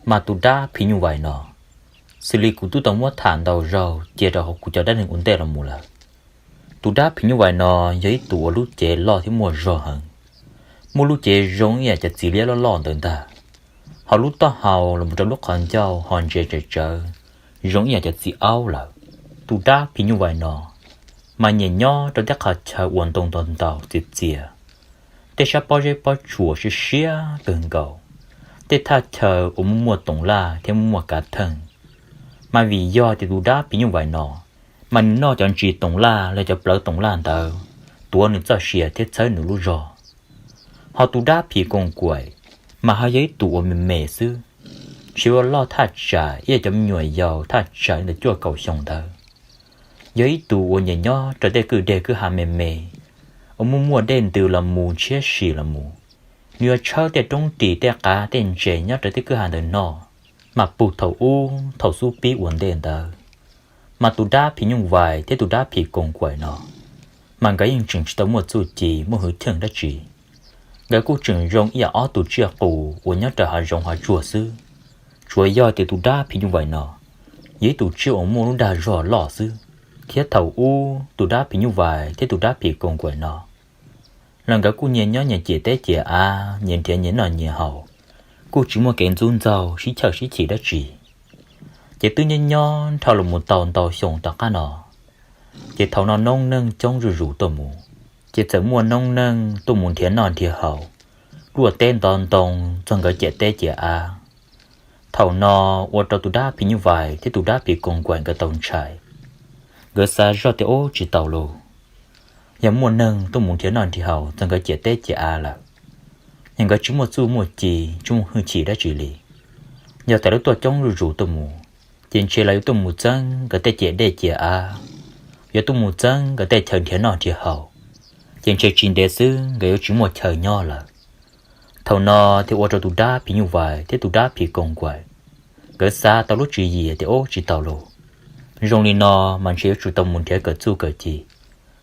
Mas tus dab phim nyuj vais no, xws li kuv twb tau muab tham ntau zaus cia rau hauv kuv cov dab neeg ua ntej los mus lawm, tus dab phim nyuj vais no yog ib tug uas lub cev loj thiab muaj zog heev, muaj lub cev zoo ib yam cov txiv liab loj loj ntawd ntag. Ho lub taub hau los mus rau lub qhov ncauj ho ntse tsawv tsawv, zoo ib yam cov txiv aub lawm. Tus dab phim nyuj vais no mas nyiam nyob rau tej qhov chaw uas ntoo ntau ntau txias txias, tej sab pob zeb pob tsuas siab siab kawg nkaus, tej thaj chaw uas muaj muaj toov laj thiab muaj muaj kav theej. Mas vim yog tias tus dab phim nyuj vais no mas nws noj cov ntsis toov laj los cov plawv toov laj ntawd tuav nws txoj sia thiab txhawb nws lub zog. Ho tus dab phim koos kaim mas ho yog ib tug uas me me xwb, tsis ua loj thaj tsam ib yam cov me nyuam yaus thaj tsam li ntawm cuaj kaum xyoo ntawd. Yog ib tug uas nyiam nyob rau tej kwj deg kwj ha me me, uas muaj muaj dej ntws los mus ntshiab si los mus. Nws yuav tshawb tej roob ris tej qav tej ntses nyob rau tej kwj ha ntawd noj, mas puag thaum ub thaum xub pib ua ntej ntawd, mas tus dab phim nyuj vais thiab tus dab phim koos kaim no mas nkawd yeej tseem tsis tau muaj txuj ci muaj hwj chim dab tsi. Nkawd kuj tseem zoo ib yam ob tug tsiaj qus uas nyob rau hav zoov hav tsuag xwb, tsuas yog tias tus dab phim nyuj vais no yog ib tug tsiaj uas muaj lub dag zog loj xwb. Thiab thaum ub tus dab phim nyuj vais thiab tus dab phim koos kaim no los nkawd kuj nyias nyob nyias ciam teb ciam av, nyias nrhiav nyias noj nyias haus, kuj tsis muaj kev ntxub ntxaug sib chawj sib chim dab tsi. Ces twb nyob nyob dhau los mus tau ntau xyoo tom qab no, ces thaum no noob neej coob zuj zus tuaj mus, ces txawm muaj noob neej tuaj mus nrhiav noj nrhiav haus, luaj teb ntov ntoo txog nkawd ciam teb ciam av. Thaum no ua rau tus dab phim nyuj vais thiab tus dab phim koos kaim nkawd tau ntshai. Nkawd xav zoj tias ub tsis tau lauj, yog muaj neeg tuaj mus nrhiav noj nrhiav haus txog nkawd ciam teb ciam av lawm, yog nkawd tsis muaj txuj muaj ci tsis muaj hwj chim dab tsi li, yog tas lub tuaj coob zuj zus tuaj mus, ces ntshe lawv yuav tuaj mus txeeb nkawd tej ciam dej ciam av, yuav tuaj mus txeeb nkawd tej chaw nrhiav noj nrhiav haus, ces ntshe tsis ntev xwb nkawd yuav tsis muaj chaw nyob lawm. Thaum no thiaj ua rau tus dab phim nyuj vais thiab tus dab phim koos kaim nkawd xav tau lub tswv yim tias ub tsis tau lauj, zoo li no mas ntshe yuav tsum tau mus nrhiav kawm txuj kawm ci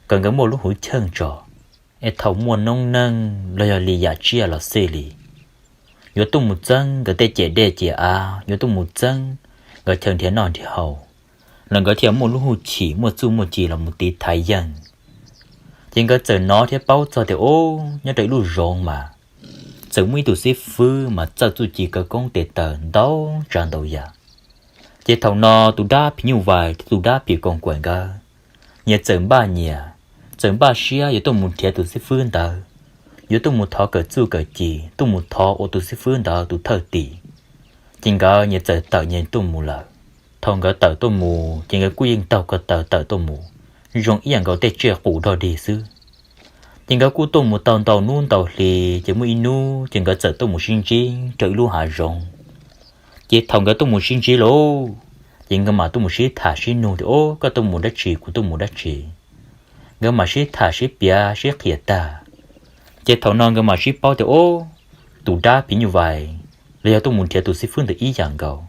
kom nkawd muaj lub hwj chim tso, es thaum muaj noob neej los yog li yam tsiaj los xij li yuav tuaj mus txeeb nkawd tej ciam dej ciam av, yuav tuaj mus txeeb nkawd chaw nrhiav noj nrhiav haus, los nkawd thiaj muaj lub hwj chim muaj txuj muaj ci los mus tiv thaiv yeej. Ces nkawd txawm hnov thiab paub txog tias ub nyob rau ib lub zoov mas txawm muaj ib tug xib fwb mas txawj txuj ci khawv koob tes taw ntau tsav ntau yam. Ces thaum no tus dab phim nyuj vais thiab tus dab phim koos kaim nkawd nyias txawm npaj nyias, txawm npaj siab yuav tuaj mus nrhiav tus xib fwb ntawd, yuav tuaj mus thov kawm txuj kawm ci, tuaj mus thov ua tus xib fwb ntawd tus thawj tim. Ces nkawd nyias txawm tawm nyias tuaj mus lawm. Thaum nkawd tawm tuaj mus ces nkawd kuj yeej taug ko taw tawm tuaj mus zoo ib yam nkaus tej tsiaj qus dog dig xwb. Ces nkawd kuj tuaj mus tau ntau hnub ntau hli, ces muaj ib hnub ces nkawd txawm tuaj mus sib ntsib rau ib lub hav zoov. Ces thaum nkawd tuaj mus sib ntsib lauj, ces nkawd mam tuaj mus sib tham sib nug tias ub koj tuaj mus dab tsi kuv tuaj mus dab tsi. Nkawd mam sib tham sib piav sib qhia tag, ces thaum no nkawd mam sib paub tias ub tus dab phim nyuj vais los yog tuaj mus nrhiav tus xib fwb ntawd ib yam nkaus.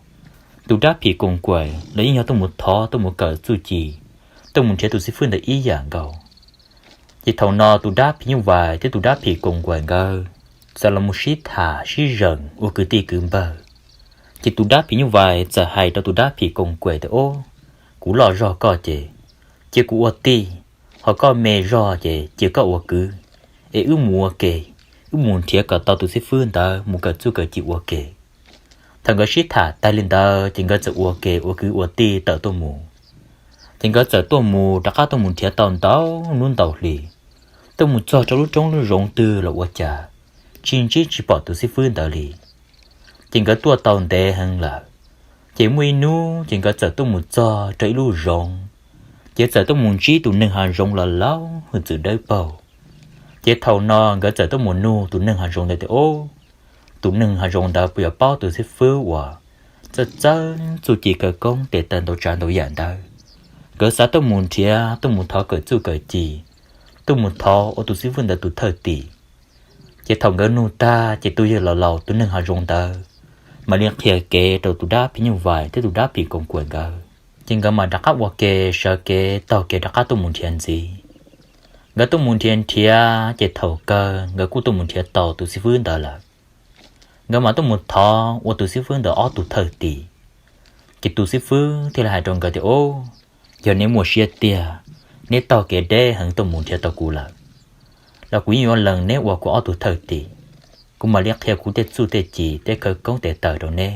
Tus dab phim koos kaim los yeej yog tuaj mus thov tuaj mus kawm txuj ci, tuaj mus nrhiav tus xib fwb ntawd ib yam nkaus. Ces thaum no tus dab phim nyuj vais thiab tus dab phim koos kaim nkawd txawm los mus sib tham sib zeem ua kwv tij kwv npawg. Ces tus dab phim nyuj vais txawm hais rau tus dab phim koos kaim tias ub, kuv loj zog koj ces cia kuv ua tij, ho koj me zog ces cia koj ua kwv, es wb mus ua ke, wb mus nrhiav kom tau tus xib fwb ntawd mus kawm txuj kawm ci ua ke. Thaum nkawd sib tham tag li ntawd ces nkawd txawm ua ke ua kwv ua tij tawm tuaj mus. Ces nkawd txawm tuaj mus rov qab tuaj mus nrhiav tau ntau hnub ntau hli, tuaj mus txog rau lub roob lub zoov twg los ua cas tsis ntsib tsis pom tus xib fwb ntawd li. Ces nkawd tuaj tau ntev heev lawm, ces muaj ib hnub ces nkawd txawm tuaj mus txog rau ib lub zoov, ces txawm tuaj mus ntsib tus neeg hav zoov los laus hwj txwv dawb paug. Ces thaum no nkawd txawm tuaj mus nug tus neeg hav zoov ntawd tias ub, tus neeg hav zoov ntawd puas yuav paub tus xib fwb uas txawj txawj txuj ci khawv koob tes taw ntau tsav ntau yam ntawd, nkawd xav tuaj mus nrhiav tuaj mus thov kawm txuj kawm ci, tuaj mus thov ua tus xib fwb ntawd tus thawj tim. Ces thaum nkawd nug tag ces tus yawg laus laus tus neeg hav zoov ntawd mam li qhia kev rau tus dab phim nyuj vais thiab tus dab phim koos kaim nkawd. Ces nkawd mam rov qab ua ke sawv kev taug kev rov qab tuaj mus nrhiav ntxiv. Nkawd tuaj mus nrhiav nrhiav ces thaum kawg nkawd kuj tuaj mus nrhiav tau tus xib fwb ntawd lawm. Nkawd mam tuaj mus thov ua tus xib fwb ntawd ob tug thawj tim. Ces tus xib fwb thiaj li hais rau nkawd tias, Ub, yog neb muaj siab tiag, neb taug kev deb heev tuaj mus nrhiav tau kuv lawm, los kuv yeej yuav lees neb ua kuv ob tug thawj tim. Kuv mam li qhia kuv tej txuj tej ci, tej khawv koob tes taw rau neb.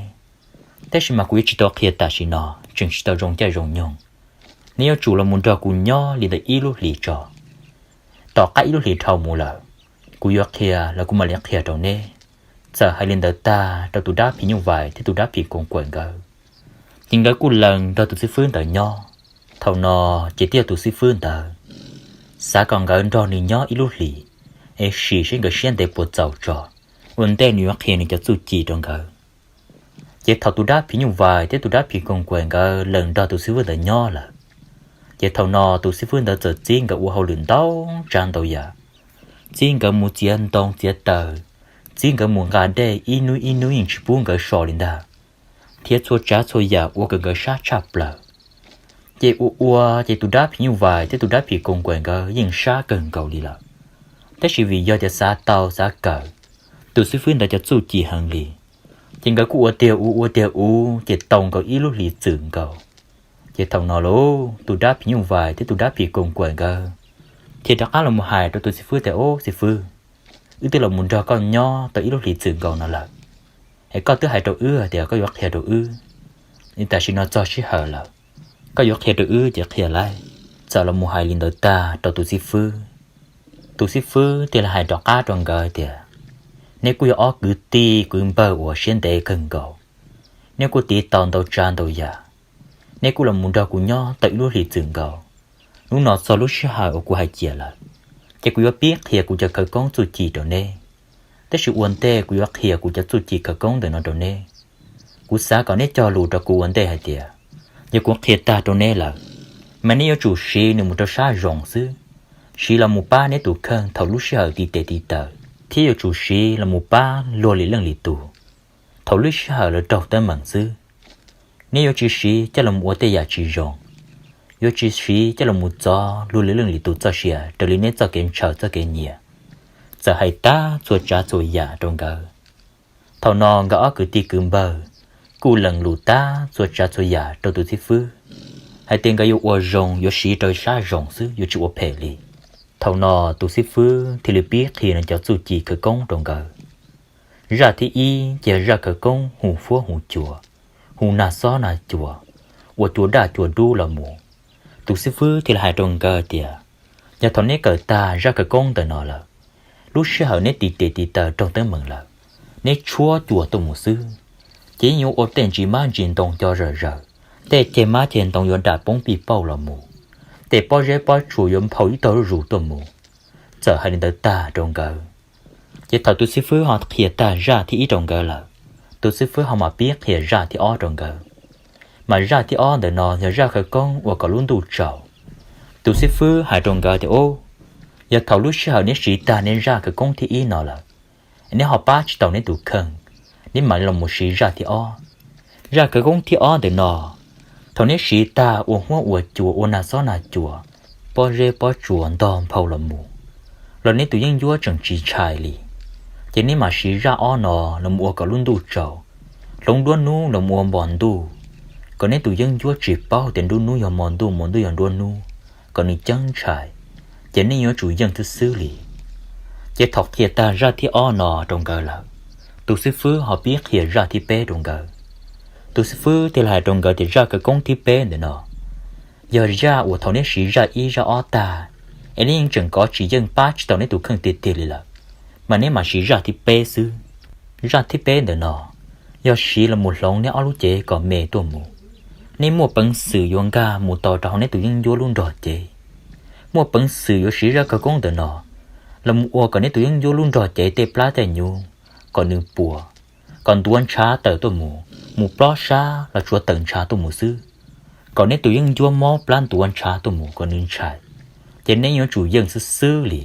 Tab sis mas kuv yuav tsis tau qhia tam sim no, tseem tsis tau zoo caij zoo nyoog. Neb yuav tsum los mus nrog kuv nyob li ntawm ib lub hlis tso. Tom qab ib lub hlis dhau mus lawm, kuv yuav qhia los kuv mam li qhia rau neb. Txawm hais li ntawd tag rau tus dab phim nyuj vais thiab tus dab phim koos kaim nkawd, ces nkawd kuj lees nrog tus xib fwb ntawd nyob. Thaum no ces twb yog tus xib fwb ntawd xav kom nkawd nrog nws nyob ib lub hlis, es sim seb nkawd siab ntev puas txaus tso, ua ntej nws yuav qhia nws cov txuj ci rau nkawd. Ces thaum tus dab phim nyuj vais thiab tus dab phim koos kaim nkawd lees nrog tus xib fwb ntawd nyob lawm, ces thaum no tus xib fwb ntawd txawm txib nkawd ua hauj lwm ntau tsav ntau yam, txib nkawd mus txiav ntoo txiav taws, txib nkawd mus nqa dej ib hnub ib hnub yeej tsis pub nkawd so li ntag, thiab txhua tsav txhua yam ua kom nkawd sab tshaj plaws. Ces ua ua ces tus dab phim nyuj vais thiab tus dab phim koos kaim nkawd yeej sab kawg nkaus li lawm. Tab sis vim yog tias xav tau xav kawm tus xib fwb ntawd cov txuj ci heev li, ces nkawd kuj ua tiag ua ua tiag ua ces tau nkaus ib lub hlis txwm nkaus. Ces thaum no lauj, tus dab phim nyuj vais thiab tus dab phim koos kaim nkawd thiaj rov qab los mus hais rau tus xib fwb tias, Ub xib fwb, wb twb los mus nrog koj nyob tau ib lub hlis txwm nkaus no lawm, es koj twb hais rau wb tias koj yuav qhia rau wb, es tam sim no txog sij hawm lawm, koj yuav qhia rau wb ces qhia lauj. Txawm los mus hais li ntawd tag rau tus xib fwb, tus xib fwb thiaj li hais rov qab rau nkawd tias, Neb kuj yog ob kwv tij kwv npawg uas siab ntev kawg nkaus, neb kuj tiv tau ntau tsav ntau yam, neb kuj los mus nrog kuv nyob tau ib lub hlis txwm nkaus. Hnub no txog lub sij hawm uas kuv hais cia lawm, ces kuv yuav pib qhia kuv cov khawv koob txuj ci rau neb. Tab sis ua ntej kuv yuav qhia kuv cov txuj ci khawv koob ntawm no rau neb, kuv xav kom neb cog lus rau kuv ua ntej hais tias, yog kuv qhia tag rau neb lawm, mas neb yuav tsum siv nws mus rau sab zoo xwb, siv los mus pab neb tus kheej thaum lub sij hawm tiv tes tiv taw, thiab yuav tsum siv los mus pab luag li leej li tus thaum lub sij hawm lawv raug teeb meem xwb. Neb yuav tsis siv coj los mus ua tej yam tsis zoo, yuav tsis siv coj los mus txov luag li leej li tus txoj sia raws li neb txoj kev ntshaw txoj kev nyiam. Txawm hais tag txhua tsav txhua yam rau nkawd, thaum no nkawd ob kwv tij kwv npawg kuj lees lus tag txhua tsav txhua yam rau tus xib fwb hais tias nkawd yuav ua zoo, yuav siv rau sab zoo xwb, yuav tsis ua phem li. Thaum no tus xib fwb thiaj li pib qhia nws cov txuj ci khawv koob rau nkawd. Zaj thib ib ces yog zaj khawv koob hu fuab hu cua, hu nag xob nag cua, ua cua daj cua dub los mus. Tus xib fwb thiaj li hais rau nkawd tias, yog thaum neb kawm tag zaj khawv koob ntawm no lawm, lub sij hawm neb tiv tes tiv taw raug teeb meem lawm, neb tshuab cua tuaj mus xwb, ces yeej yuav ua tej ntsis mab ntsis ntoo co zawm zawm, tej ceg mab ceg ntoo yuav dam poob pij pauj los mus, tej pob zeb pob tsuas yuav nphau ib tog zuj zus tuaj mus. Txawm hais li ntawd tag rau nkawd, ces thaum tus xib fwb ho qhia tag zaj thib ib rau nkawd lawm, tus xib fwb ho mam pib qhia zaj thib ob rau nkawd. Mas zaj thib ob ntawm no yog zaj khawv koob ua kom lub ntuj tsaus. Tus xib fwb hais rau nkawd tias, Ub, yog thaum lub sij hawm neb siv tag neb zaj khawv koob thib ib no lawm, neb ho pab tsis tau neb tus kheej, neb mam li los mus siv zaj thib ob. Zaj khawv koob thib ob ntawm no, thaum neb siv tag ua huab ua cua ua nag xob nag cua, pob zeb pob tsuas ntog nphau los mus, los neb tus yeeb ncuab tseem tsis ntshai li, ces neb mam siv zaj ob no los mus ua kom lub ntuj tsaus, hloov nruab hnub los mus ua npoo ntuj, kom neb tus yeeb ncuab tsis paub tias nruab hnub yog hmo ntuj, hmo ntuj yog nruab hnub, kom nws ceeb ntshai, ces neb yuav tsum yeej xwb xwb li. Ces thaum qhia tag zaj thib ob no rau nkawd lawm, tus xib fwb ho pib qhia zaj thib peb rau nkawd. Tus xib fwb thiaj li hais rau nkawd tias zaj khawv koob thib peb ntawm no yog zaj uas thaum neb siv zaj ib zaj ob tag, es neb yeej tseem kov tsis yeej pab tsis tau neb tus kheej tiag tiag li lawm, mas neb mam siv zaj thib peb xwb. Zaj thib peb ntawm no yog siv los mus hloov neb ob lub cev kom me tuaj mus. Neb muaj peev xwm yuav nkag mus tau rau hauv neb tus yeeb ncuab lub nrog cev. Muaj peev xwm yuav siv zaj khawv koob ntawm no los mus ua kom neb tus yeeb ncuab lub nrog cev tej plab tej nyuv kom nws puas, kom ntuav ntshav tawm tuaj mus, mus plob sab los tsuav tawm ntshav tuaj mus xwb, kom neb tus yeeb ncuab mob plab ntuav ntshav tuaj mus kom nws ntshai, ces neb yuav tsum yeej xwb xwb li.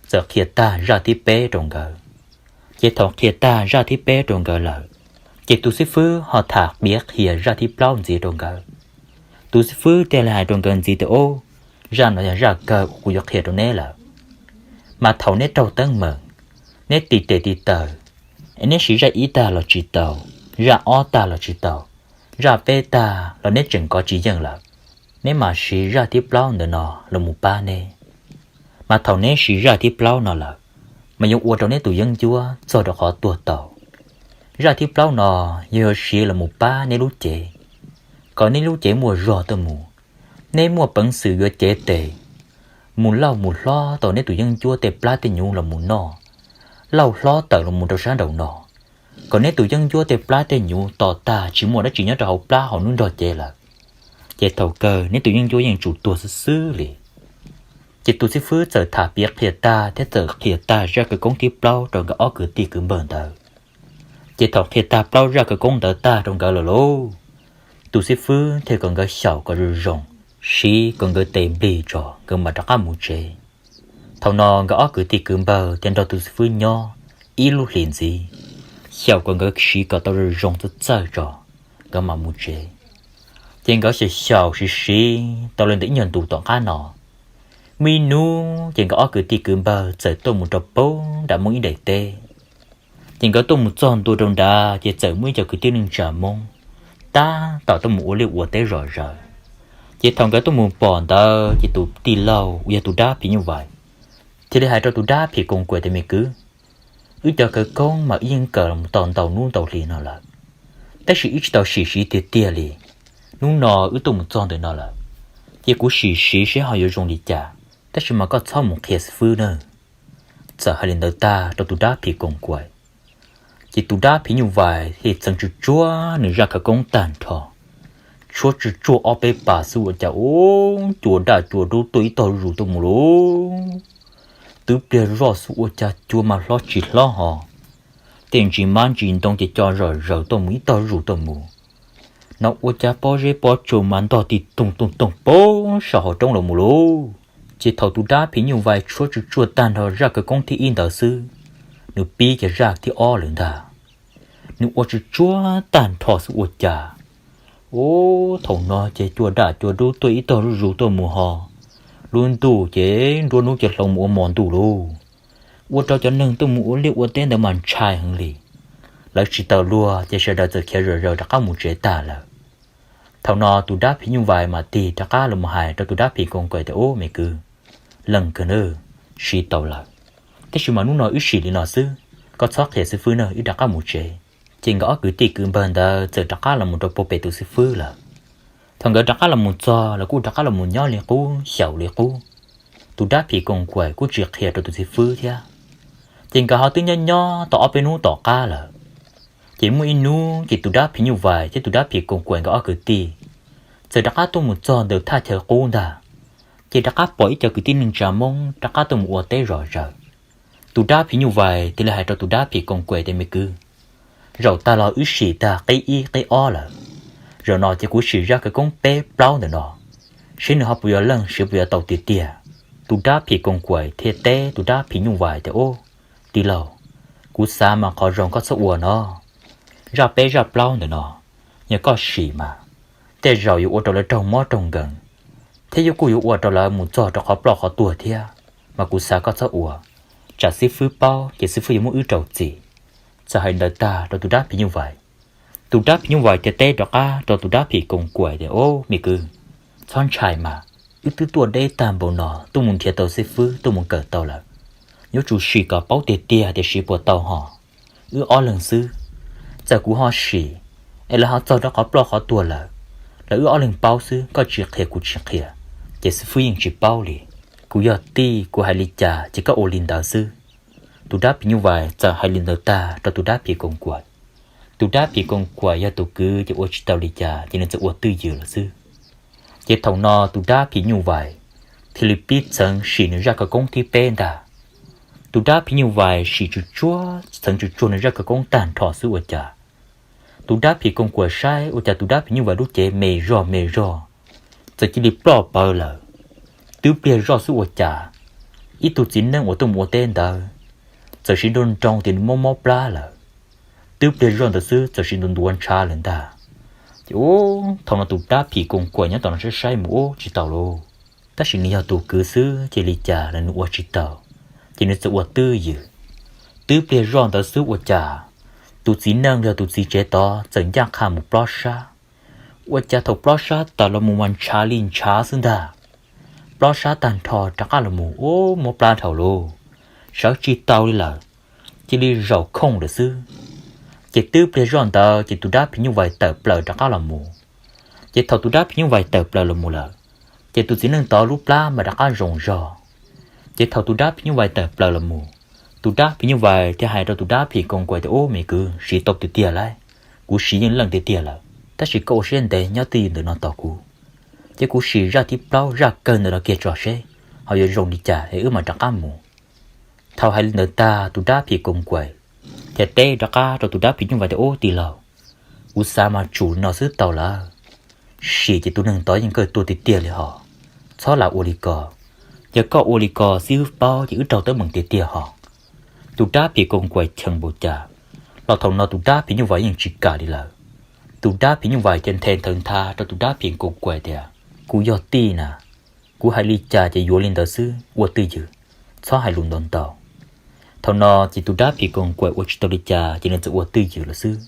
Txawm qhia tag zaj thib peb rau nkawd, ces thaum qhia tag zaj thib peb rau nkawd lawm, ces tus xib fwb ho tham piav qhia zaj thib plaub ntxiv rau nkawd. Tus xib fwb thiaj li hais rau nkawd ntxiv tias, Ub, zaj no yog zaj kawg uas kuv yuav qhia rau neb lawm. Mas thaum neb raug teeb meem, neb tiv tes tiv taw, Es neb siv zaj ib tag los tsis tau, zaj ob tag los tsis tau, zaj peb tag los neb tseem kov tsis yeej lawm, neb mam siv zaj thib plaub ntawm no los mus pab neb. Mas thaum neb siv zaj thib plaub no lawm, mas yuav ua rau neb tus yeeb ncuab txog rau qhov tuag tau. Zaj thib plaub no yog yuav siv los mus pab neb lub cev, kom neb lub cev muaj zog tuaj mus, neb muaj peev xwm yuav cev tes mus lauj mus hlob tau neb tus yeeb ncuab tej plab tej nyuv los mus noj, lauj hlob tawm los mus rau sab nraum no, kom neb tus yeeb ncuab tej plab tej nyuv tom tag tsis muaj dab tsi nyob rau hauv plab hauv nub nrog cev lawm. Ces thaum kawg neb tus yeeb ncuab yeej tsum tuag xwb xwb li. Ces tus xib fwb txawm tham piav qhia tag thiab txawm qhia tag zaj khawv koob thib plaub rau nkawd ob kwv tij kwv npawg ntawd. Ces thaum qhia tag plaub zaj khawv koob ntawd tag rau nkawd lawm lauj, tus xib fwb thiaj kom nkawd xyaum kom zoo zoo, siv kom nkawd tes nplig tso nkawd mam rov qab mus tsev. Thaum no nkawd ob kwv tij kwv npawg thiaj nrog tus xib fwb nyob ib lub hlis ntxiv, xyaum kom nkawd siv kom tau zoo zoo txawj txawj tso nkawd mam mus tsev. Ces nkawd xyaum xyaum siv siv tau li ntawm ib nyuag ntus tom qab no, muaj ib hnub ces nkawd ob kwv tij kwv npawg txawm tuaj mus rau pem nram Hmoob ib daim teb. Ces nkawd tuaj mus txog ntua rau nrad ces txawm muaj ib co kwv tij neej tsa Hmoob tab tom tuaj mus ua liaj ua teb zom zaws. Ces thaum nkawd tuaj mus pom ntawd ces tus tij laug uas yog tus dab phim nyuj vais thiaj li hais rau tus dab phim koos kaim tias, Me kwv, wb cov khawv koob mas wb yeej kawm los tau ntau hnub ntau hli no lawm, tab sis wb tsis tau sim siv tiag tiag li. Hnub no wb tuaj mus txog ntawm no lawm, ces kuv sim siv seb ho yuav zoo li cas, tab sis mas koj txhob mus qhia xib fwb nawb. Txawm hais li ntawd tag rau tus dab phim koos kaim, ces tus dab phim nyuj vais thiaj txeev tsuj tsuag nws zaj khawv koob tag nrho, tshuab tsuj tsuag ob peb pas xwb ua cas ub, cua daj cua dub tuaj ib tog zuj zus tuaj mus lauj. Twb pliag zoj xwb ua cas cua mas hlob tsis hlob ho, tej ntsis mab ntsis ntoo ces co zom zaws tuaj mus ib tog zuj zus tuaj mus. No ua cas pob zeb pob tsua mas ntog ti toog toog toog pem saum hauv roob los mus lauj. Ces thaum tus dab phim nyuj vais tshuab tsuj tsuag tag nrho zaj khawv koob thib ib ntawd xwb, nws pib kiag zaj thib ob lawm ntag. Nws ua tsuj tsuag tag nrho xwb ua cas, ub, thaum no ces cua daj cua dub tuaj ib tog zuj zus tuaj mus ho, lub ntuj ces nruab hnub ces hloov mus ua hmo ntuj lauj. Ua rau cov neeg tuaj mus ua liaj ua teb ntawd mas ntshai heev li. Lawv tsis taus luag ces sawv daws txawm khiav zom zaws rov qab mus tsev tag lawm. Thaum no tus dab phim nyuj vais mam tig rov qab los mus hais rau tus dab phim koos kaim tias, Ub, me kwv, leej kawg nawb, siv tau lawm, tab sis mas hnub no wb sim li no xwb, koj txhob qhia xib fwb nawb, wb rov qab mus tsev. Ces nkawd ob kwv tij kwv npawg ntawd txawm rov qab los mus rau puag pem tus xib fwb lawm. Thaum nkawd rov qab los mus txog, lawv kuj rov qab los mus nyob li qub xyaum li qub. Tus dab phim koos kaim kuj tsis qhia rau tus xib fwb thiab. Ces nkawd ho twb nyob nyob tau ob peb hnub tom qab lawm, ces muaj ib hnub ces tus dab phim nyuj vais thiab tus dab phim koos kaim nkawd ob kwv tij txawm rov qab tuaj mus txog ntawm thaj chaw qub ntag. Ces rov qab pom ib co kwv tij neej tsa Hmoob rov qab tuaj mus ua teb zom zaws. Tus dab phim nyuj vais thiaj li hais rau tus dab phim koos kaim tias, Me kwv, zaum tag los wb sim tag qib ib qib ob lawm, zaum no ces kuv sim zaj khawv koob peb plaub ntawm no, seb nws ho puas yuav leej, seb puas yuav tau tiag tiag. Tus dab phim koos kaim thiaj teb tus dab phim nyuj vais tias, Ub, tij laug, kuv xav mas qhov zoo koj txhob ua no. Zaj peb zaj plaub ntawm no, yog koj sim mas tej zaum yuav ua rau lawv raug mob raug nkees, thiab yuav kuj yuav ua rau lawv mus txog rau qhov ploj qhov tuag thiab. Mas kuv xav koj txhob ua, tsam xib fwb paub ces xib fwb yuav muab wb rau txim. Txawm hais ntawd tag rau tus dab phim nyuj vais, tus dab phim nyuj vais thiaj teb rov qab rau tus dab phim koos kaim tias, Ub, me kwv, txhob ntshai mas, wb twb tuaj deb tag npaum no tuaj mus nrhiav tau xib fwb tuaj mus kawm tau lawm. Yuav tsum sim kom paub tiag tiag tias siv puas tau ho. Wb ob leeg xwb, txawm kuv ho sim es lawv ho txog rau qhov ploj qhov tuag lawm, lawv wb ob leeg paub xwb, koj tsis qhia kuv tsis qhia, ces xib fwb yeej tsis paub li. Kuv yog tij, kuv hais li cas ces koj ua li ntawd xwb. Tus dab phim nyuj vais txawm hais li ntawd tag rau tus dab phim koos kaim. Tus dab phim koos kaim yog tus kwv ces ua tsis tau li cas ces nws txawm ua twj ywm lawm xwb. Ces thaum no tus dab phim nyuj vais thiaj li pib txeev sim nws zaj khawv koob thib peb ntag. Tus dab phim nyuj vais sim tsuj tsuag, txeev tsuj tsuag nws zaj khawv koob tag nrho xwb ua cas tus dab phim koos kaim saib ua cas tus dab phim nyuj vais lub cev me zog me zog, txawm cia li ploj pawv lawm. Twb pliag zoj xwb ua cas ib tug txiv neej uas tuaj mus ua teb ntawd txawm siv nroo nroo tias nws mob mob plab lawm. Twb pliag zoj ntawd xwb txawm siv ntuav ntuav ntshav lawm ntag. Ces ub, thaum no tus dab phim koos kaim nyob tom no saib saib mus ub tsis tau lauj, tab sis nws yog tus kwv xwb ces li cas los nws ua tsis tau, ces nws txawm ua twj ywm. Twb pliag zoj ntawd xwb ua cas tus txiv neej los yog tus txiv tsev tod txawm ncaj qha mus plob sab. Ua cas thaum plob sab tas los mus mas ntshav li ntshav xwb ntag. Plob sab tag nrho rov qab los mus ub muab plab dhau lauj, sawv tsis tau li lawm, cia li zaum khooj lawm xwb. Ces twb pliag zoj ntawd ces tus dab phim nyuj vais tawm plaws rov qab los mus. Ces thaum tus dab phim nyuj vais tawm plaws los mus lawm, ces tus txiv neej tod lub plab mas rov qab zoo zog. Ces thaum tus dab phim nyuj vais tawm plaws los mus, tus dab phim nyuj vais thiaj hais rau tus dab phim koos kuais tias, Ub, me kwv, siv tau tiag tiag lauj, kuv siv yeej leej tiag tiag lawm, tab sis koj ua siab ntev nyob twj ywm ntawm no tos kuv, ces kuv sim zaj thib plaub zaj kawg ntawm no kiag tso seb ho yuav zoo li cas es wb mam rov qab mus. Thaum hais li ntawd tag tus dab phim koos kuais thiaj teb rov qab rau tus dab phim nyuj vais tias, Ub, tij laug, kuv xav mas tsum li no xwb tau lawm. Sim ces tus neeg tod yeej kawg tuag tiag tiag li hos, txhob lam ua li ko. Yog koj ua li ko xib hwb paub ces wb raug teeb meem tiag tiag hos. Tus dab phim koos kuais cheem npaum cas los thaum no tus dab phim nyuj vais yeej tsis kam li lawm. Tus dab phim nyuj vais thiaj nthe nthawv nthav rau tus dab phim koos kuais tias, Kuv yog tij na, kuv hais li cas ces yuav li ntawd xwb, ua twj ywm, txhob hais lus ntau ntau. Thaum no ces tus dab phim koos kuais ua tsis tau li cas ces nws txawm ua twj ywm lawm xwb.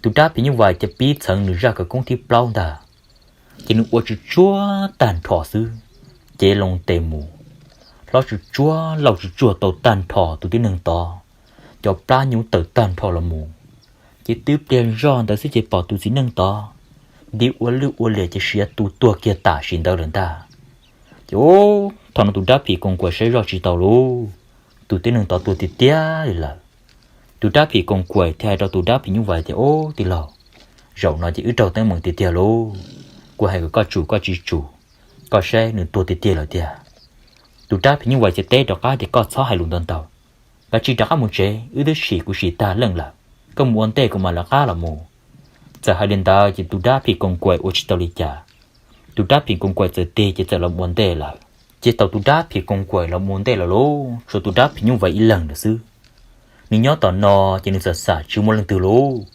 Tus dab phim nyuj vais thiaj pib txheev nws zaj khawv koob thib plaub ntag, ces nws ua tsuj tsuag tag nrho xwb, cev loo tes mus, hlob tsuj tsuag lauj tsuj tsuag tau tag nrho tus tib neeg tod, cov plab nyuv tawm tag nrho los mus. Ces twb pliag zoj ntawd xwb ces pom tus txiv neej tod nti ua lwj ua liam ces siav tu tuag kiag tam sim ntawd lawm ntag. Ces ub, thaum no tus dab phim koos kuais saib zoj tsis tau lauj, tus tib neeg tod tuag tiag tiag li lawm. Tus dab phim koos kuais thiaj hais rau tus dab phim nyuj vais tias, Ub, tij laug, zaum no ces wb raug teeb meem tiag tiag lauj, kuv hais kom koj tsum koj tsis tsum, koj saib nws tuag tiag tiag lawm tiag. Tus dab phim nyuj vais thiaj teb rov qab tias, Koj txhob hais lus ntau ntau, kav tsij rov qab mus tsev, wb twb sim kuv sim tag leej lawm, koj mus ua ntej kuv mam lawv qab los mus. Txawm hais li ntawd ces tus dab phim koos kuais ua tsis tau li cas, tus dab phim koos kuais txawm tig ces txawm los ua ntej lawm. Ces thaum tus dab phim koos kuais los ua ntej lawm lauj, tshuav tus dab phim nyuj vais ib leeg lawm xwb. Nws nyob tom no ces nws txawm xam tsis muaj leej twg lauj,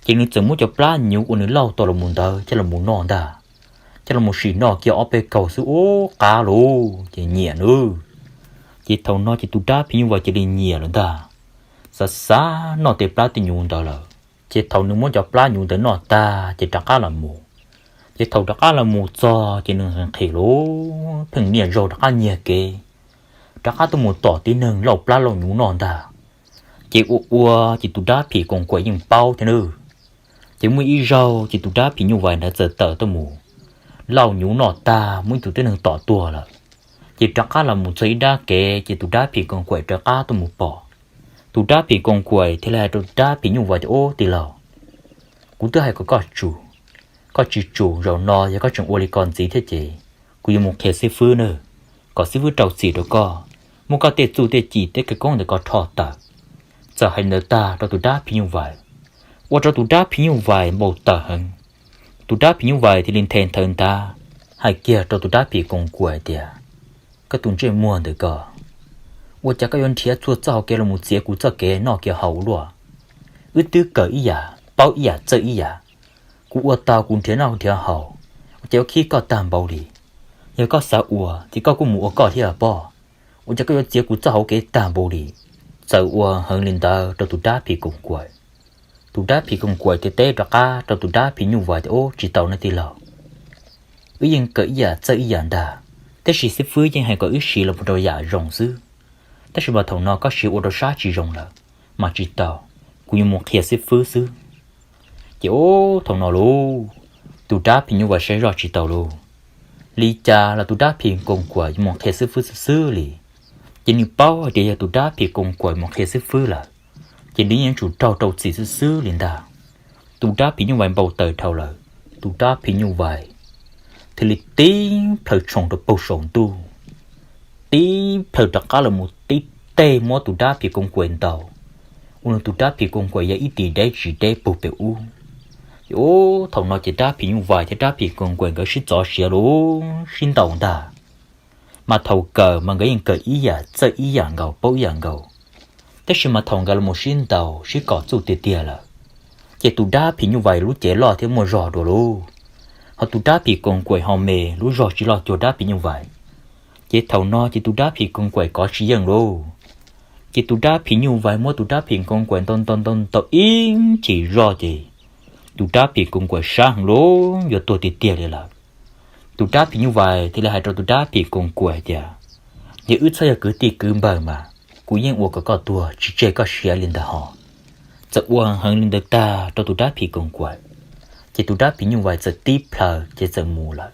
ces nws txawm muab cov plab nyuv uas nws lauj tau los mus ntawd coj los mus noj ntag. Coj los mus sim noj kiag ob peb kaug xwb ub qab lauj ces nyiam nawb. Ces thaum no ces tus dab phim nyuj vais cia li nyiam lawm ntag, xav xav noj tej plab tej nyuv ntawd lawm. Ces thaum nws muab cov plab nyuv ntawd noj tag ces rov qab los mus. Ces thaum rov qab los mus txog ces nws nqhis lauj, pheej niaj zaus rov qab nyiag kev, rov qab tuaj mus tom tib neeg lauj plab lauj nyuv noj ntag. Ces ua ua ces tus dab phim koos kuais yeej paub thiab nawb. Ces muaj ib zaug ces tus dab phim nyuj vais ntawd txawm tawm tuaj mus lauj nyuv noj tag muaj ib tug tib neeg tom tuag lawm. Ces rov qab los mus txog ib dab kev ces tus dab phim koos kuais rov qab tuaj mus pom. Tus dab phim koos kuais thiaj li hais rau tus dab phim nyuj vais tias, Ub, tij laug, kuv twb hais kom koj tsum, koj tsis tsum, zaum no yog koj tseem ua li ko ntxiv thiab ces kuv yuav mus qhia xib fwb nawb, kom xib fwb rau txim rau koj, muab koj tej txuj tej ci tej khawv koob ntawm ko rho tawm. Txawm hais li ntawd tag rau tus dab phim nyuj vais, ua rau tus dab phim nyuj vais npau taws heev. Tus dab phim nyuj vais thiaj li nthe nthawv nthav hais kiag rau tus dab phim koos kuais tias, Koj tus ntsej muag ntawm ko, ua cas koj yuav nrhiav txhua txoj hauv kev los mus txiav kuv txoj kev noj kev haus luaj? Wb twb kawm ib yam, paub ib yam, txawj ib yam. Kuv ua tau kuv nrhiav noj nrhiav haus, ua cas yuav khib koj tag npaum li? Yog koj xav ua ces koj kuj mus ua koj thiab pob. Ua cas koj yuav txiav kuv txoj hauv kev tag npaum li? Txawm ua heev li ntawd rau tus dab phim koos kuais. Tus dab phim koos kuais thiaj teb rov qab rau tus dab phim nyuj vais tias, Ub, tsis tau nawb tij laug. Wb yeej kawm ib yam txawj ib yam ntag, tab sis xib fwb yeej hais kom wb siv los mus rau yam zoo xwb. Tab sis mas thaum no koj siv ua rau sab tsis zoo lawm, mas tsis tau, kuv yuav mus qhia xib fwb xwb. Ces ub, thaum no lauj, tus dab phim nyuj vais saib zoj tsis tau lauj, li cas los tus dab phim koos kuais yuav mus qhia xib fwb xwb xwb li. Ces nws paub hais tias yog tus dab phim koos kuais mus qhia xib fwb lawm, ces nws yeej yuav tsum raug rau txim xwb xwb li ntag. Tus dab phim nyuj vais npau taws dhau lawm, tus dab phim nyuj vais thiaj li tib plhaw tshoom rau puag saum ntuj, tib plhaw rov qab los mus tib teg muab tus dab phim koos kuais ntaus, ua rau tus dab phim koos kuais ya ib tis deb tsis deb puag pem ub. Ces ub, thaum no ces dab phim nyuj vais thiab dab phim koos kuais nkawd sib txov siav lauj, sib ntaus ntag. Mas thaum kawm mas nkawd yeej kawm ib yam txawj ib yam nkaus paub ib yam nkaus, tab sis mas thaum nkawd los sib ntaus sib kom txuj tiag tiag lawm, ces tus dab phim nyuj vais lub cev loj thiab muaj zog dua lauj, ho tus dab phim koos kuais ho me lub zog tsis loj cuag dab phim nyuj vais. Ces thaum no ces tus dab phim koos kuais kov tsis yeej lauj, Ces tus dab phim nyuj vais muab tus dab phim koos kuam ntaus ntaus ntaus ntaus ib chim zoj ces tus dab phim koos kuam sab heev lawm, yuav tuag tiag tiag li lawm. Tus dab phim nyuj vais thiaj li hais rau tus dab phim koos kuam hais tias, yog wb txhob yog kwv tij kwv npawg mas kuv yeej ua kom koj tuag tsis tseg koj siav li ntag hos. Txawm ua heev heev li ntawd tag rau tus dab phim koos kuam, ces tus dab phim nyuj vais txawm tib plhaws ces txawm mus lawm.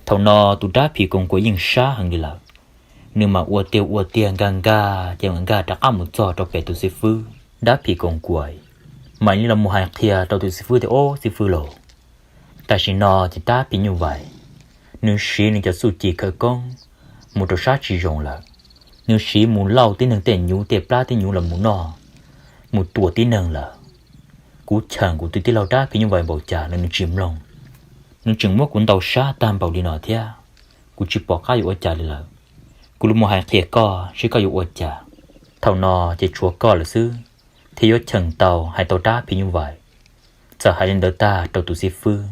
Thaum no tus dab phim koos kuam yeej sab heev li lawm, nws mas ua tiag ua tiag nkag nkag ces nkag rov qab mus txog rau pem tus xib fwb. Dab phim koos kuam mam li los mus hais qhia rau tus xib fwb tias, ob xib fwb lauj, tam sim no ces dab phim nyuj vais nws siv nws cov txuj ci khawv koob mus rau sab tsis zoo lawm. Nws siv mus lauj tib neeg tej nyuv tej plab tej nyuv los mus noj, mus tua tib neeg lawm. Kuv cheem kuv tus tij laug dab phim nyuj vais npaum cas los nws tsis mloog. Nws tseem muab kuv ntaus sab tag npaum li no thiab, kuv tsis pom qab yuav ua cas li lawm. Kuv los mus hais qhia koj seb koj yuav ua cas. Thaum no ces tshuav koj lawm xwb thiaj yuav cheem tau hais tau dab phim nyuj vais. Txawm hais li ntawd tag rau tus xib fwb,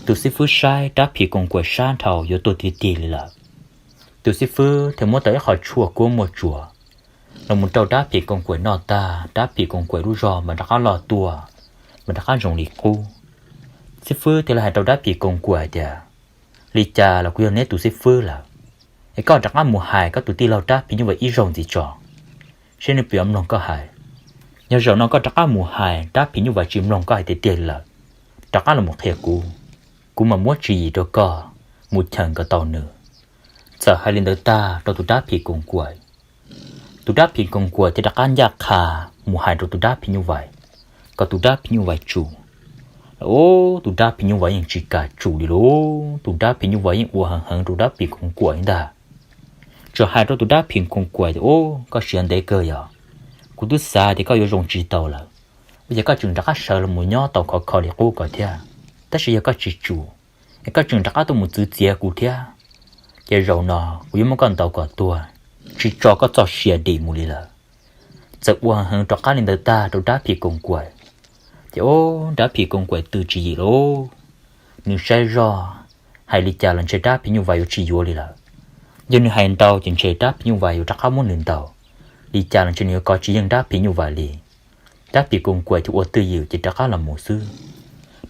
tus xib fwb saib dab phim koos kuam sab nrhau yuav tuag tiag tiag li lawm. Tus xib fwb thiaj muab tau ib qho tshuaj kuab muaj tsuas los mus rau dab phim koos kuam noj tag, dab phim koos kuam lub zog mas rov qab loj tuaj, mas rov qab zoo li qub. Xib fwb thiaj li hais rau dab phim koos kuam hais tias, li cas los kuv yog neb tus xib fwb lawm, es koj rov qab mus hais koj tus tij laug dab phim nyuj vais ib zaug ntxiv tso, seb nws puas yuav mloog koj hais. Yog zaum no koj rov qab mus hais dab phim nyuj vais tsis mloog koj hais tiag tiag li lawm, rov qab los mus qhia kuv, kuv mam muab tswv yim rau koj mus cheem kom tau nws. Txawm hais li ntawd tag rau tus dab phim koos kuam, tus dab phim koos kuam thiaj rov qab ncaj qha mus hais rau tus dab phim nyuj vais kom tus dab phim nyuj vais tsum. Ub, tus dab phim nyuj vais yeej tsis kam tsum li lauj, tus dab phim nyuj vais yeej ua heev heev rau dab phim koos kuam ntag. Tsuas hais rau tus dab phim koos kuam tias, ub, koj siav ntev kawg yog, kuv twb xav tias koj yuav zoo tsis tau lawm, ua cas koj tseem rov qab sawv los mus nyob tau khov kho li qub ko thiab. Tab sis yog koj tsis tsum, es koj tseem rov qab tuaj mus txwv txiav kuv thiab, ces zaum no kuv yuav muab koj ntaus kom tuag, tsis tso koj txoj sia dim mus li lawm. Txawm ua heev heev rov qab li ntawd tag rau dab phim koos kuam, ces ub, dab phim koos kuam twb tsis yim lauj. Nws saib zoj, hais li cas los ntshe dab phim nyuj vais yuav tsis yuav li lawm. Yog nws hais ntau ces ntshe dab phim nyuj vais yuav rov qab muab nws ntaus, li cas los ntshe nws yuav kov tsis yeej dab phim nyuj vais li. Dab phim koos kuam thiaj ua twj ywm ces rov qab los mus xwb.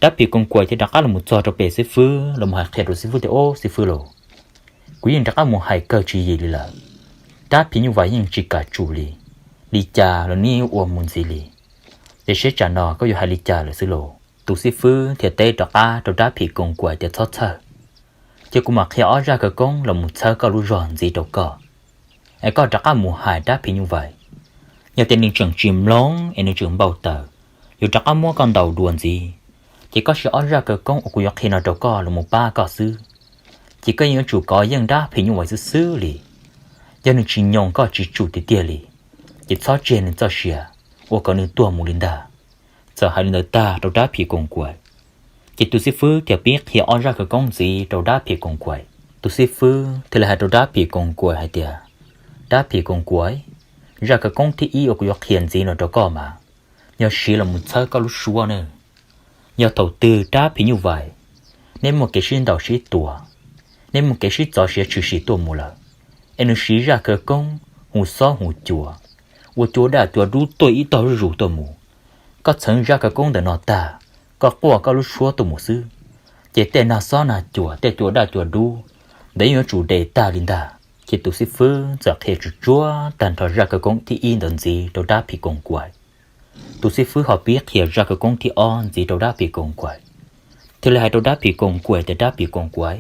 Dab phim koos kuam thiaj rov qab los mus txog rau pem xib fwb los mus hais qhia rau xib fwb tias, ob xib fwb lauj, kuv yeej rov qab mus hais kawg tsis yim li lawm. Dab phim nyuj vais yeej tsis kam tsum li, li cas los nws yeej ua mus ntxiv li. Ces seb tsam no koj yuav hais li cas lawm xwb lauj. Tus xib fwb thiaj teb rov qab rau dab phim koos kuam tias, txhob txhawj, ces kuv mam qhia ob zaj khawv koob los mus txhawb koj lub zog ntxiv rau koj, es koj rov qab mus hais dab phim nyuj vais. Yog tias nws tseem tsis mloog es nws tseem npau taws, yuav rov qab muab koj ntaus dua ntxiv, ces koj siv ob zaj khawv koob uas kuv yuav qhia no rau koj los mus pab koj xwb, ces koj yeej yuav tsum kov yeej dab phim nyuj vais xwb xwb li. Yog nws tsis nyoo koj tsis tsum tiag tiag li, ces txhob tseg nws txoj sia, ua kom nws tuag mus li ntag. Txawm hais li ntawd tag rau dab phim koos kuam, ces tus xib fwb thiaj pib qhia ob zaj khawv koob ntxiv rau dab phim koos kuam. Tus xib fwb thiaj li hais rau dab phim koos kuam hais tias, dab phim koos kuam, zaj khawv koob thib ib uas kuv yuav qhia ntxiv no rau koj mas, yog siv los mus txhawb koj lub suab ne. Yog thaum twg dab phim nyuj vais, neb muaj kev sib ntaus sib tua, neb muaj kev sib txov siav tshwm sim tuaj mus lawm, es nws siv zaj khawv koob hu xob hu cua, ua cua daj cua dub tuaj ib tog zuj zus tuaj mus, koj txheev zaj khawv koob ntawm no tag, koj quaj koj lub suab tuaj mus xwb, ces tej nag xob nag cua tej cua daj cua dub ntawd yeej yuav tsum de tag li ntag. Ces tus xib fwb txawm qhia tsuag tsuag tag nrho zaj khawv koob thib ib ntawd ntxiv rau dab phim koos kuam. Tus xib fwb ho pib qhia zaj khawv koob thib ob ntxiv rau dab phim koos kuam, thiaj li hais rau dab phim koos kuam tias, dab phim koos kuam,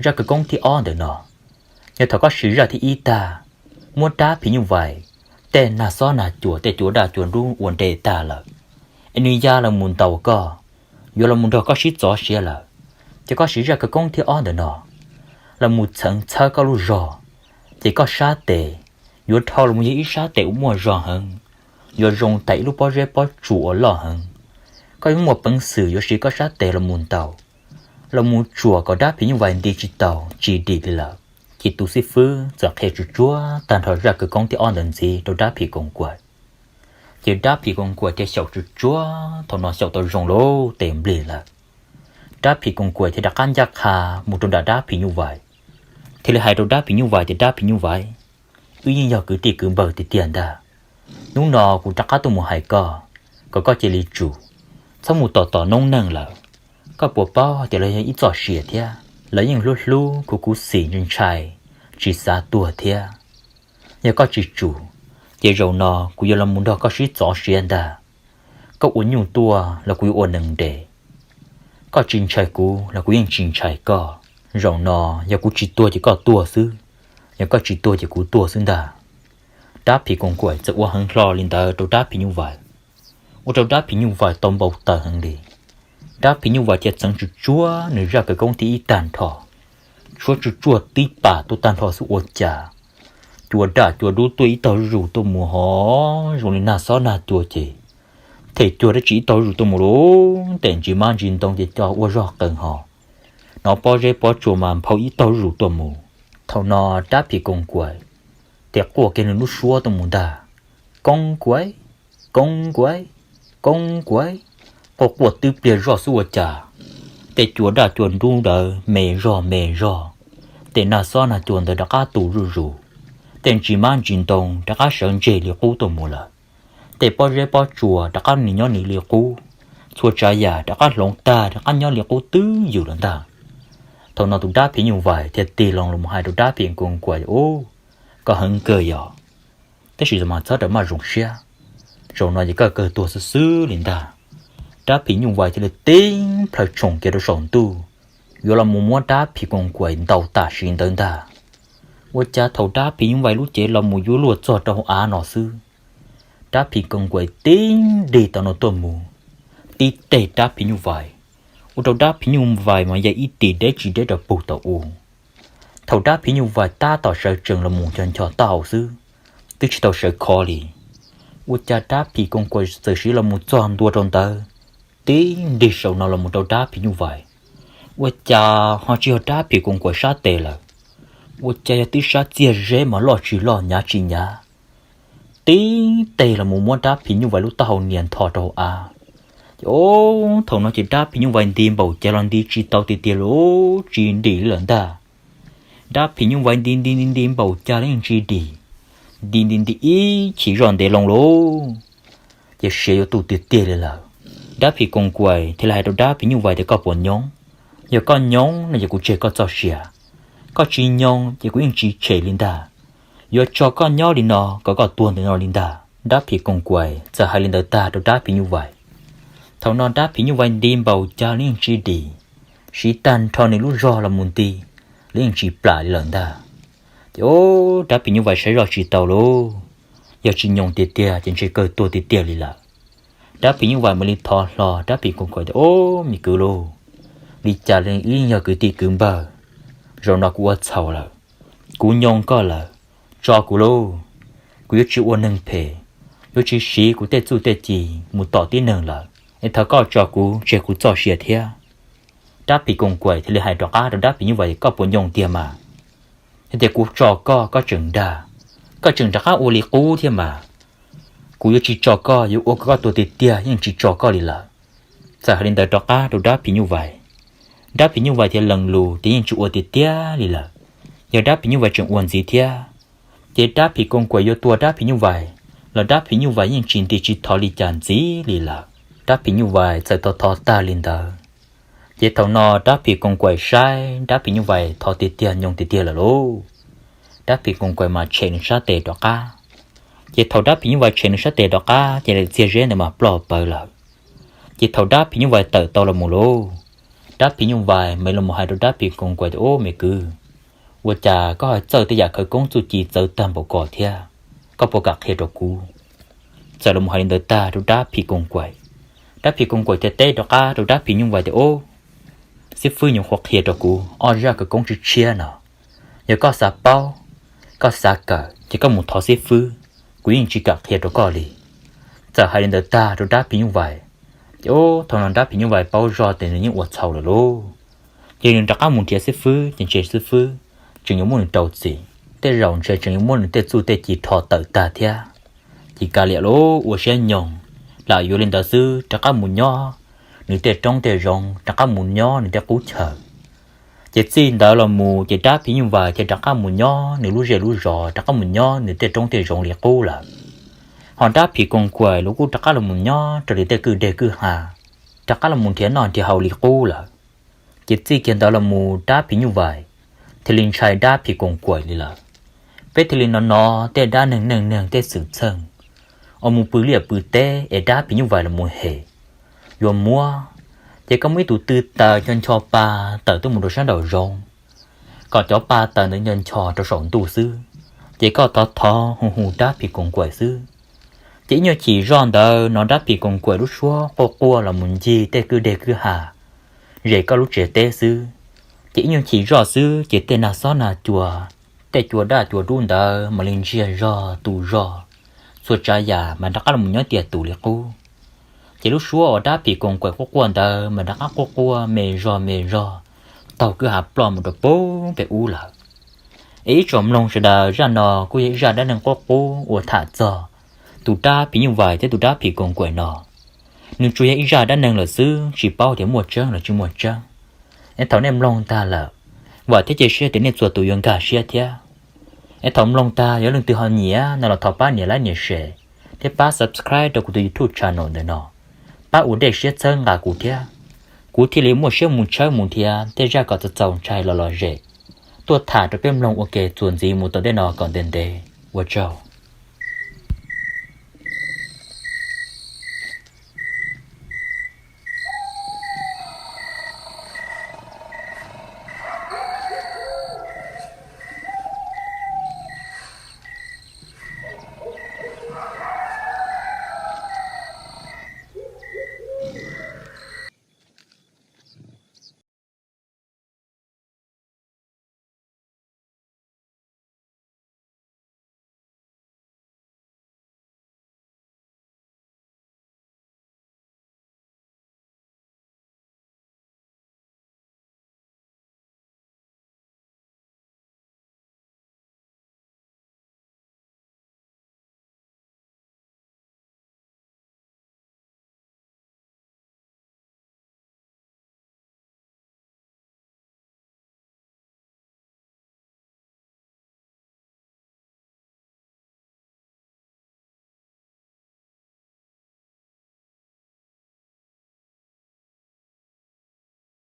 zaj khawv koob thib ob ntawm no, yog thaum koj siv zaj thib ib tag, muab dab phim nyuj vais tej nag xob nag cua tej cua daj cua dub ua de tag lawm, es nws ya los mus ntaus koj, yuav los mus nrog koj sib txov siav lawm, ces koj siv zaj khawv koob thib ob ntawm no los mus txheev txhawb koj lub zog, ces koj sab tes yuav dhau los mus yog ib sab tes uas muaj zog heev, yuav zoo tag ib lub pob zeb pob tsuas uas loj heev. Koj yuav muaj peev xwm yuav siv koj sab tes los mus ntaus, los mus tsuam kom dab phim nyuj vais nti tsis tau tsis dim li lawm. Ces tus xib fwb txawm qhia tsuag tsuag tag nrho zaj khawv koob thib ob ntawd ntxiv rau dab phim koos kuam. Ces dab phim koos kuam thiaj xyaum tsuag tsuag, thaum no xyaum tau zoo lub tes nplig lawm. Dab phim koos kuam thiaj rov qab ncaj qha mus rau nram dab phim nyuj vais, thiaj li hais rau dab phim nyuj vais tias, dab phim nyuj vais, wb yeej yog kwv tij kwv npawg tiag tiag ntag. Hnub no kuv rov qab tuaj mus hais koj, kom koj cia li tsum, txhob mus tom tom noob neej lawm. Koj puas paub tias los yog ib txoj sia thiab, lawv yeej hlub hlub khuv khuv xim ntshai ntshai, tsis xav tuag thiab. Yog koj tsis tsum, ces zaum no kuv yuav los mus nrog koj sib txov siav ntag. Koj ua nyuj tuaj los kuv yuav ua nees nres. Koj tsis ntshai kuv los kuv yeej tsis ntshai koj. Zaum no yog kuv tsis tuag ces koj tuag xwb, yog koj tsis tuag ces kuv tuag xwb ntag. Dab phim koos kaim txawm ua heev hlo li ntawd rau dab phim nyuj vais, ua rau dab phim nyuj vais tau npau taws heev li. Dab phim nyuj vais thiaj txeev tsuj tsuav nws zaj khawv koob thib ib tag nrho, tshuab tsuj tsuav tib pas tuaj tag nrho xwb ua cas cua daj cua dub tuaj ib tog zuj zus tuaj mus hov zoo li nag xob nag cua ces them cuag dab tsi ib tog zuj zus tuaj mus lauj. Tej ntsis mab ntsis ntoo ces coj ua zog qees hos, hnov pob zeb pob tsuas mas nphau ib tog zuj zus tuaj mus. Thaum no dab phim koos kaim thiaj quaj kiag nws lub suab tuaj mus ntag. Koos kaim, koos kaim, koos kaim, quaj quaj twb pliag zoj xwb ua cas tej cua daj cua dub ntawd me zog me zog, tej nag xob nag cua ntawd rov qab tu zuj zus, tej ntsis mab ntsis ntoo rov qab sawv ntseg li qub tuaj mus lawm. Tej pob zeb pob tsuas rov qab nws nyob nws li qub, txhua tsav yam rov qab hloov tag rov qab nyob li qub twb ywm lawm ntag. Thaum no tus dab phim nyuj vais thiaj tig loo los hais rau dab phim koos kaim, Ub, koj heev kawg yog, tab sis mas txhob rawm maj zoo siab, zaum no ces koj kawg tuag xwb xwb li ntag. Dab phim nyuj vais thiaj li tib plhaw tshoom kiag rau saum ntuj, yuav los mus muab dab phim koos kaim ntaus tam sim ntawd ntag. Ua cas thaum dab phim nyuj vais lub cev los mus yuav luag txog rau hauv av no xwb, dab phim koos kaim tib nrig tom no tuaj mus, tib teg dab phim nyuj vais, ua rau dab phim nyuj vais mas ya ib tis deb tsis deb rau puag tom u. Thaum dab phim nyuj vais tab tom sawv tsees los mus ncho ncho taub hau xwb, twb tsis tau sawv khov li, ua cas dab phim koos kaim txawm siv los mus txog ntua rau ntawd, tib nrig saum no los mus rau dab phim nyuj vais. Ua cas ho tsis yog dab phim koos kaim sab tes lawm, ua cas yog twb sab txiag zeb mas loj tsis loj hnyav tsis hnyav, tib teg los mus muab dab phim nyuj vais lub taub hau nias ntho rau hauv av. Ces thaum no ces dab phim nyuj vais nti npaum cas los nti tsis tau tiag tiag li, tsis dim li lawm ntag. Dab phim nyuj vais nti nti nti nti npaum cas los yeej tsis dim, nti nti nti ib chim zoj ntev loo lauj, ces siav yuav tu tiag tiag li lawm. Dab phim koos kaim thiaj li hais rau dab phim nyuj vais tias, Koj puas nyoo? Yog koj nyoo no ces kuv tseg koj txoj sia, koj tsis nyoo ces kuv yeej tsis tshem li ntag. Yuav tso koj nyob li no kom koj tuag ntawm no li ntag. Dab phim koos kaim txawm hais li ntawd tag rau dab phim nyuj vais. Thaum no dab phim nyuj vais nti npaum cas los yeej tsis dim, siv tag nrho nws lub zog los mus nti los yeej tsis plam li lawm ntag. Ces dab phim nyuj vais saib zoj tsis tau lauj, yog tsis nyoo tiag tiag ces ntshe kawg tuag tiag tiag li lawm. Dab phim nyuj vais mam li thov hlo dab phim koos kaim tias, Ob, me kwv lauj, li cas los wb yeej yog kwv tij kwv npawg, zaum no kuv ua txhaum lawm, kuv nyoo koj lawm, tso kuv lauj. Kuv yuav tsis ua neeg phem, yuav tsis siv kuv tej txuj tej ci mus tom tib neeg lawm, es thov koj tso kuv tseg kuv txoj sia thiab. Dab phim koos kaim thiaj li hais rov qab rau dab phim nyuj vais, Koj puas nyoo tiag mas? Yog tias kuv tso koj, koj tseem dag, koj tseem rov qab ua li qub thiab mas. Kuv yuav tsis tso koj, yuav ua kom koj tuag tiag tiag yeej tsis tso koj li lawm. Txawm hais li ntawd rov qab rau dab phim nyuj vais, dab phim nyuj vais thiaj lees lus tias yeej tsis ua tiag tiag li lawm. Yog dab phim nyuj vais tseem ua ntxiv thiab, ces dab phim koos kaim yuav tua dab phim nyuj vais los dab phim nyuj vais yeej tsis nti tsis thov li cas ntxiv li lawm. Dab phim nyuj vais txawm thov thov tag li ntawd, ces thaum no dab phim koos kaim saib dab phim nyuj vais thov tiag tiag nyoo tiag tiag lawm lauj, dab phim koos kaim mas tshem nws sab tes rov qab. Ces thaum dab phim nyuj vais tshem nws sab tes rov qab ces daim txiag zeb ntawd mas ploj pawv lawm. Ces thaum dab phim nyuj vais tawm tau los mus lauj, dab phim nyuj vais mam los mus hais rau dab phim koos kaim tias, Ob, me kwv, ua cas koj ho txawj tej yam khawv koob txuj ci txawv tag npaum ko thiab? Koj puas kam qhia rau kuv? Txawm los mus hais li ntawd tag rau dab phim koos kaim, dab phim koos kaim thiaj teb rov qab rau dab phim nyuj vais tias, Ob, xib fwb nyuam qhuav qhia rau kuv ob zaj khawv koob tshiab tshiab no, yog koj xav paub, koj xav kawm ces koj mus thov xib fwb, kuv yeej tsis kam qhia rau koj li. Txawm hais li ntawd tag rau dab phim nyuj vais, ces thaum no dab phim nyuj vais paub zog tias nws yeej ua txhaum lawm lauj. Ces nws rov qab mus nrhiav xib fwb ces ntshe xib fwb tseem yuav muab nws rau txim, tej zaum ntshe tseem yuav muab nws tej txuj tej ci rho tawm tag thiab. Ces kav liam lauj, ua siab nyoog, lam yuav li ntawd xwb rov qab mus nyob nws tej roob tej zoov, rov qab mus nyob nws tej qub chaw. Ces txij ntawd los mus ces dab phim nyuj vais thiaj rov qab mus nyob nws lub zej lub zos, rov qab mus nyob nws tej roob tej zoov li qub lawm. Ho dab phim koos kaim los kuj rov qab los mus nyob raws li tej kwj deg kwj ha, rov qab los mus nrhiav noj nrhiav haus li qub lawm. Ces txij kiag ntawd los mus dab phim nyuj vais thiaj li ntshai dab phim koos kaim li lawm. Peb thiaj li hnov hnov tej dab neeg neej neeg tej xwm txheej uas mus pw liaj pw teb es dab phim nyuj vais los mus hem, yuav muab, ces koj muaj ib tug tw taws ncho ncho pa tawm tuaj mus rau sab nraum zoov, kom cov pa taws ntawd ncho ncho rau saum ntuj xwb, ces koj thov thov hu hu dab phim koos kaim xwb. Ces ib nyuag chim zoj ntawd hnov dab phim koos kaim lub suab quaj quaj los mus ncig tej kwj deg kwj ha zem koj lub tsev teb xwb. Ces ib nyuag chim zoj xwb ces tej nag xob nag cua, tej cua daj cua dub ntawd mam li ntsiag zog tu zog, txhua tsav yam mas rov qab los mus nyob tiaj tus li qub. Ces lub suab uas dab phim koos kaim quaj quaj ntawd mas rov qab quaj quaj me zog me zog taug kwj ha ploj mus rau pem ub lawm. Es ib tsoom mloog sawv daws, zaj no kuj yog ib zaj dab neeg qub qub uas tham txog tus dab phim nyuj vais thiab tus dab phim koos kaim no. Nws tsuas yog ib zaj dab neeg lawm xwb, tsis paub tias muaj tseeb los tsis muaj tseeb. Es thaum nej mloog tag lawm, vam thiab cia siab tias nej txhua tus yuav nkag siab thiab. Es thaum mloog tag yog leej twg ho nyiam no los thov pab nias like nias share thiab pab subscribe rau kuv tus YouTube channel ntawm no, pab ua dej siab txhawb nqa kuv thiab, kuv thiaj li muaj siab mus tshawb mus nrhiav tej zaj kom txaus txaus ntshai los lom zem tuaj tham rau peb mloog ua ke txuas ntxiv mus tom ntej no kom ntev ntev. Ua tsaug.